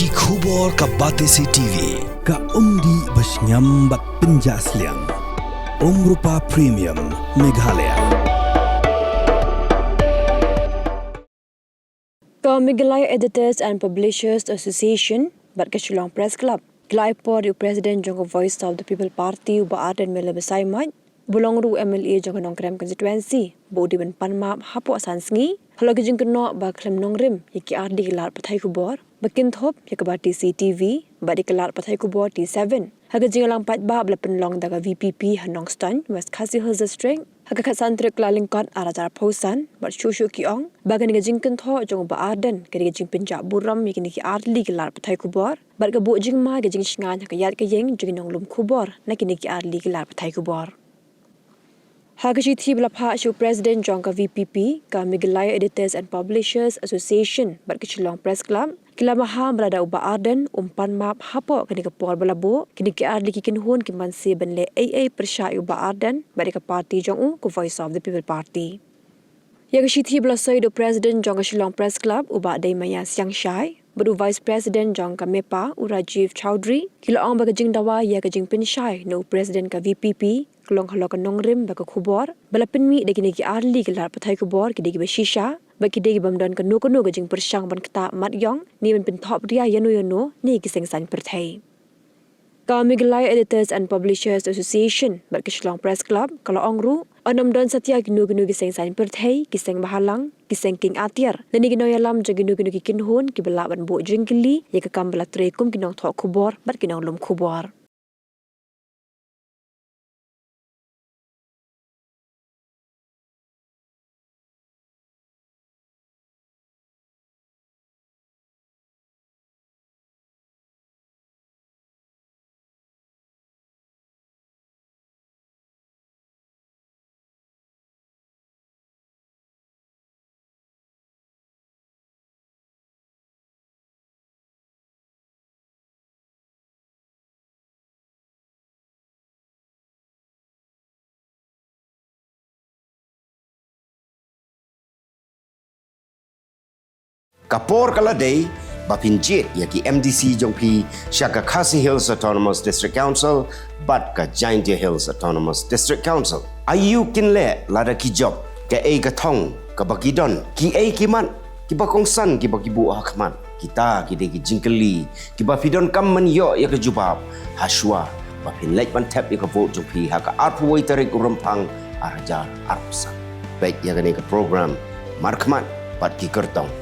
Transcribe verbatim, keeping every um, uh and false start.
Ki khubor ka Batesi T V, ka umdih ba shngiam bad pynjah sliang. Umrupa Premium, Meghalaya. Ka Meghalaya Editors and Publishers Association bad ka Shillong Press Club ki la ai por ïa u President jong ka Voice of the People Party, u Bah Ardent Miller Basaiawmoit, uba long ruh u M L A jong ka Nongkrem Constituency, ba u dei ban pan map hapoh san sngi halor ki jingkynnoh ba khlem nongrim ïa ki artylli ki lad pathai khubor ba kynthup ïa ka Batesi T V bad ïa ka lad pathai khubor T seven ha ka jingïalang paidbah ba la pynlong da ka V P P ha Nongstoiñ, West Khasi Hills District, ha ka khatsan tarik Kyllalyngkot arhajar arphew san, bad shuh shuh ki ong ba kane ka jingkynthoh jong u Bah Ardent ka dei ka jingpynjah burom ïa kine ki artylli ki lad pathai khubor bad ka buh jingma ïa ka jingshngaiñ ha ka ïaid ka ïeng jong ki nonglum khubor na kine ki artylli ki lad pathai khubor. Ha ka shithi ba la phah sha u President jong ka V P P, ka Meghalaya Editors and Publishers Association bad ka Shillong Press Club, ki la maham ba lada u Bah Ardent um pan map hapoh kane ka por ba la buh, kine ki artylli ki kynhun kim banse ban leh ei ei pyrshah ïa u Bah Ardent bad ïa ka party jong u, ka Voice of the People Party. Ïa ka shithi ba la soi da u President jong ka Shillong Press Club, u Bah Deimaïa Siangshai, bad u Vice President jong ka MEPA, u Rajiv Chowdhury, ki la ong ba ka jingdawa ïa ka jingpynshai na u President ka V P P ka long halor ka nongrim bad ka khubor ba la pynmih da kine ki artylli ki lad pathai khubor ki dei kiba shisha bad ki dei ki bym don kano kano ka jingpyrshang ban ktah mat ïong ne ban pynthopria ïano ïano ne ki seng saiñ pyrthei. Ka Meghalaya Editors and Publishers Association bad ka Shillong Press Club ka la ong ruh, yn ym don satia kino kino ki seng saiñ pyrthei, ki seng bahalang, ki seng kieng atiar lane ki nongïalam jong kino kino ki kynhun kiba lah ban buh jingkylli ïa ka kam ba la trei kum ki nongthoh khubor bad ki nonglum khubor. Ka por ka la dei ba phin jied ïa ki M D C jong phi sha ka Khasi Hills Autonomous District Council bad ka Jaintia Hills Autonomous District Council. Aïu kin leh lada ki jop? Kaei ka thong kaba ki don? Kiei ki mat kiba kongsan kiba ki buh ha khmat? Kita ki dei ki jingkylli kiba phi donkam ban ïoh ïa ka jubab ha shuwa ba phin leit ban thep ïa ka vote jong phi ha ka arphew wei tarik u Rymphang arhajar arphew san. Peit ïa kane ka program markhmat bad ki kyrtong.